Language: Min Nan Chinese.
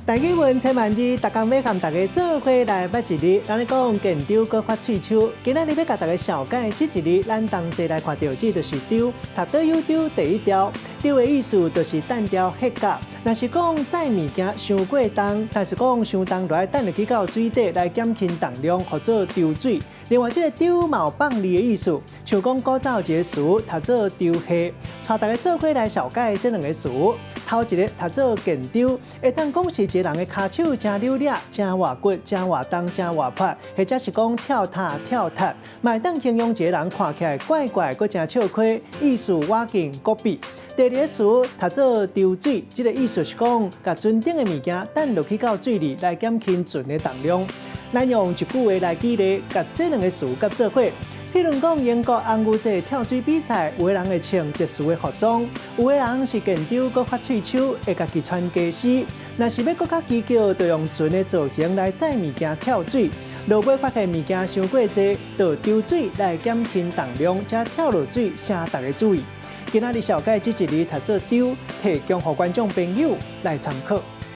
台語文千萬字，逐工欲佮大家做伙來捌一字。咱咧講見丟閣發喙鬚，今仔日欲共大家紹介這一字，咱同齊來看著這就是丟，讀倒有丟第一條，丟的意思就是擲掉彼角。若是講載物件傷過重，但是講傷重，就愛擲落去到水底來減輕重量，號做丟水。另外，這個丟嘛有放字的意思，像講古早有一个詞讀做丟貨，帶大家做伙來紹介這兩个詞。頭一个讀做見丟，會當講是一个人的跤手誠溜掠、誠活骨、誠活動、誠活潑，或者是講跳踏跳踢，嘛會當形容一个人看起來怪怪，閣誠笑虧，意思倚近古鄙。第二个詞讀做丟水，這个意思是講共船頂的物件擲落去到水裡來減輕船的重量。咱用一句話來舉例，共這兩个詞佮做伙。譬如講，英國紅牛節跳水比賽，有的人會穿特殊的服裝，有的人是見丟閣發喙鬚，會家己穿家私。若是欲閣較技巧，就用船的造型來載物件跳水。落尾發現物件傷過濟，就丟水來減輕重量，才跳落水，請大家注意。今仔日紹介這一字讀做丟，提供予觀眾朋友來參考。